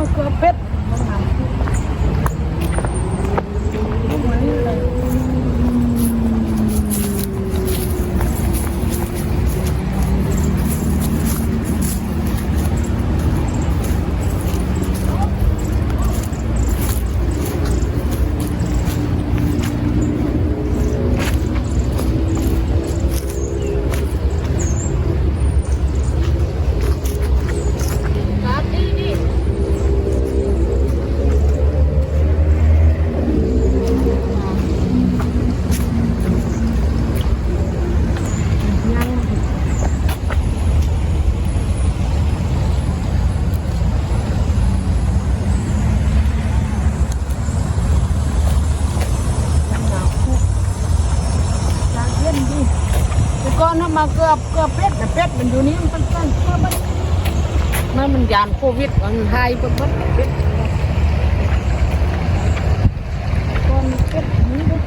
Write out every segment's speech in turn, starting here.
ເກືອເຜັດ. ອາກາດເຢັນດີ. ແຕ່ກ່ອນເຮົາມາເກືອ ເກືອເຜັດນະ ເຜັດມັນຢູ່ນີ້ ມັນເປັນເພື່ອມັນ ມັນ ມັນຢ້ານໂຄວິດ ມັນຫາຍໄປເບິດເປັດ. ກ່ອນເປັດນີ້ເດ້.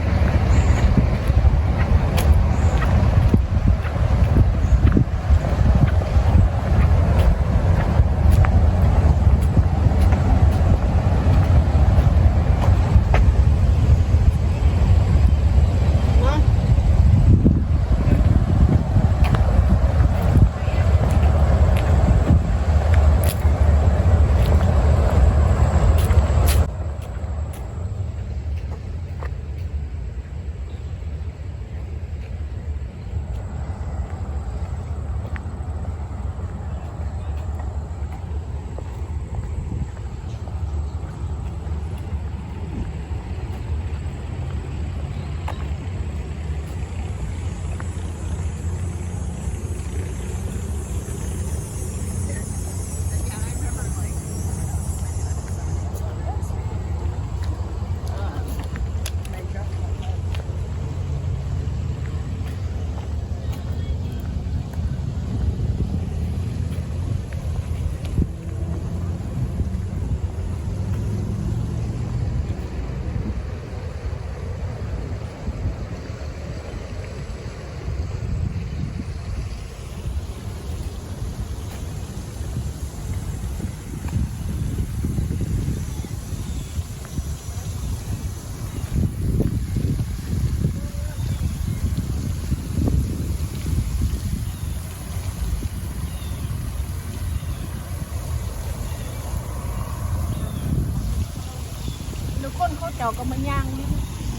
ແລ້ວຄົນເຂົາເຈົ້າກໍມາຍ່າງຫຼິ້ນ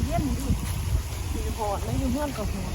ເຢັນຢູ່ ມີຮອດ ແລ້ວຢູ່ເຮືອນກໍຮອດ.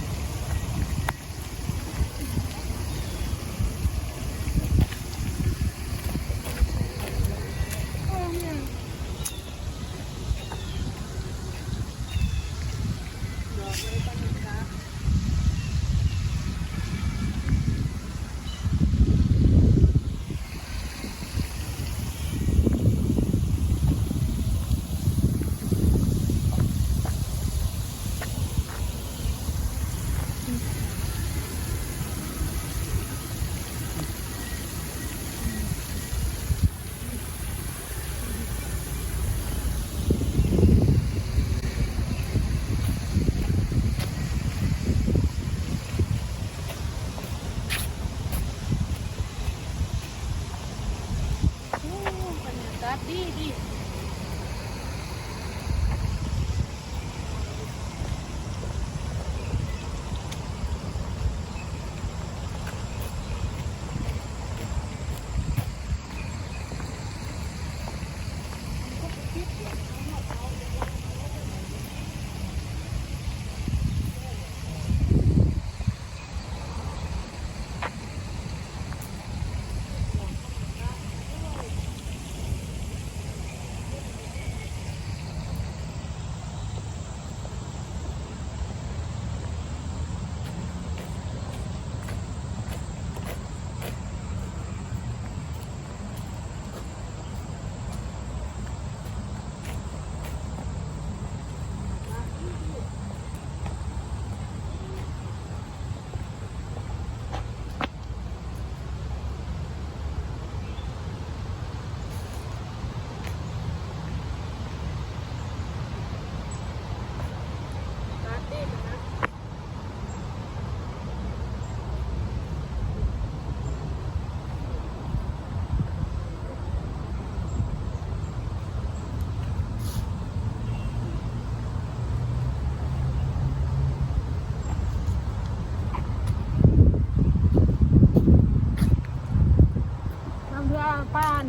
ໂອ້ ບັນຍາກາດດີໆ.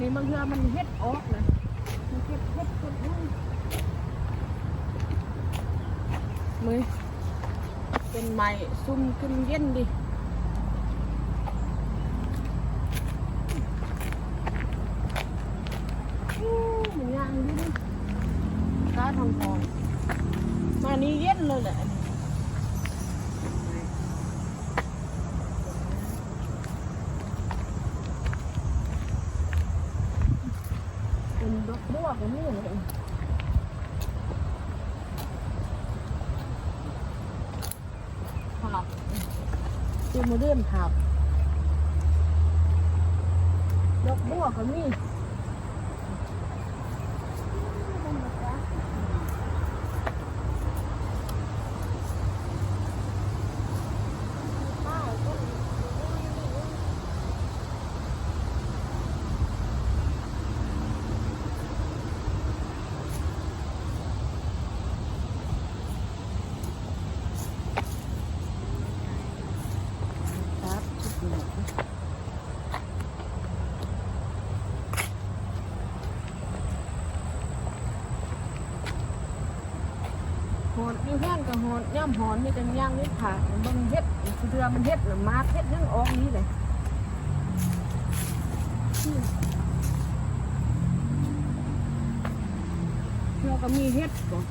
ນີ້ບາງເທື່ອມັນເຫັດອອກນະ ມັນເຫັດ ເຫັດ ເຫັດ ອືມ ເມື່ອຍ ເປັນໄໝ້ຊຸ່ມຂຶ້ນເຢັນດີ. ອືມ ມັນຍ່າງດີ ອາກາດຮ້ອນໆ ມານີ້ເຢັນເລີຍແຫຼະ. ເປັນດອກບົວກໍມີເລີຍ ຜັກ ເຕັມໝົດເດີ ຜັກ ດອກບົວກໍມີ. ຮ້ອນ ຢູ່ເຮືອນກໍຮ້ອນ ຍາມຮ້ອນມີແຕ່ຍ່າງເຮັດຜາກ ເບິ່ງເຫັດ ຄືເທື່ອມັນເຫັດນະ ໝາກເຫັດຍັງອອກນີ້ເດ້. ເຮົາກໍມີເຫັດບໍ່?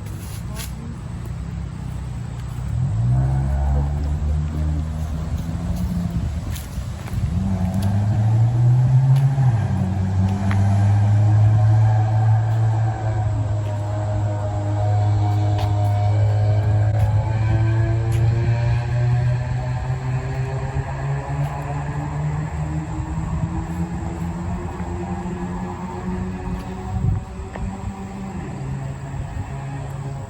ເ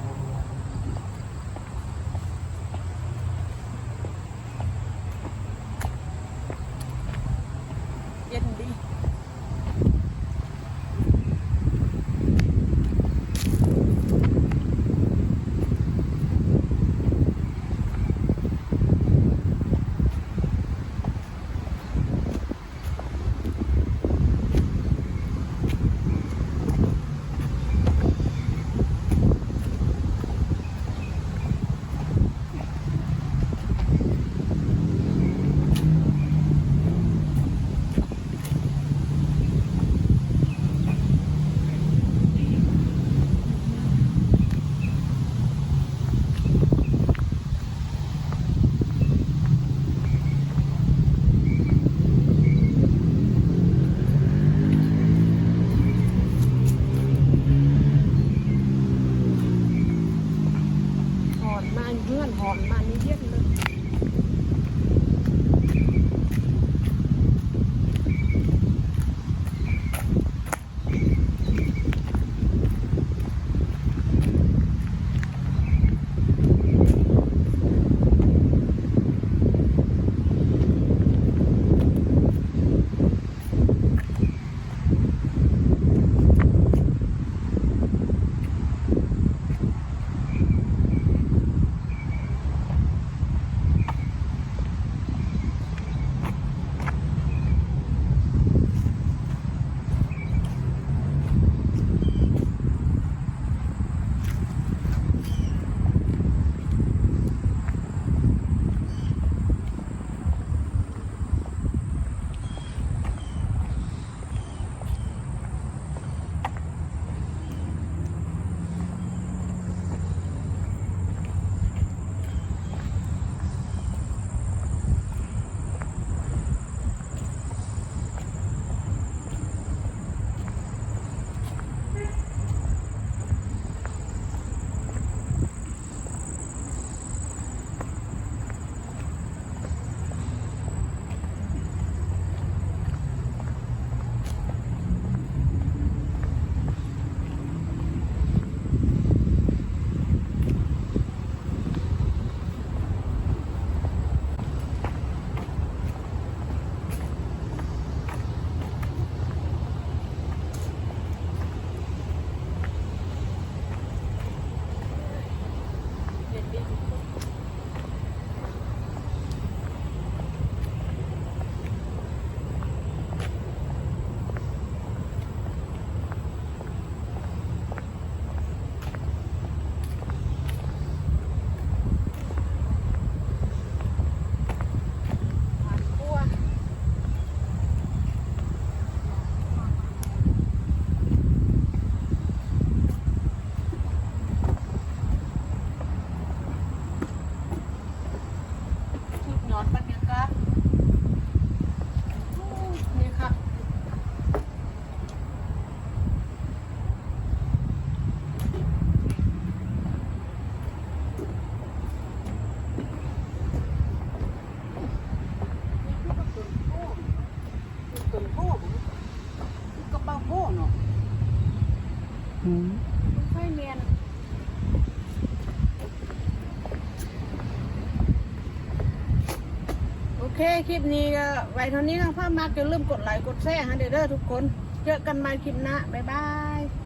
ອືມ ໄຟແມ່ນ. ໂອເຄ ຄລິບນີ້ກໍໄວ້ເທົ່ານີ້ເນາະ. ຖ້າມັກ ຢ່າລືມກົດໄລກົດແຊໃຫ້ເດີທຸກຄົນ. ເຈີກັນໃໝ່ຄລິບໜ້າ. ບາຍບາຍ.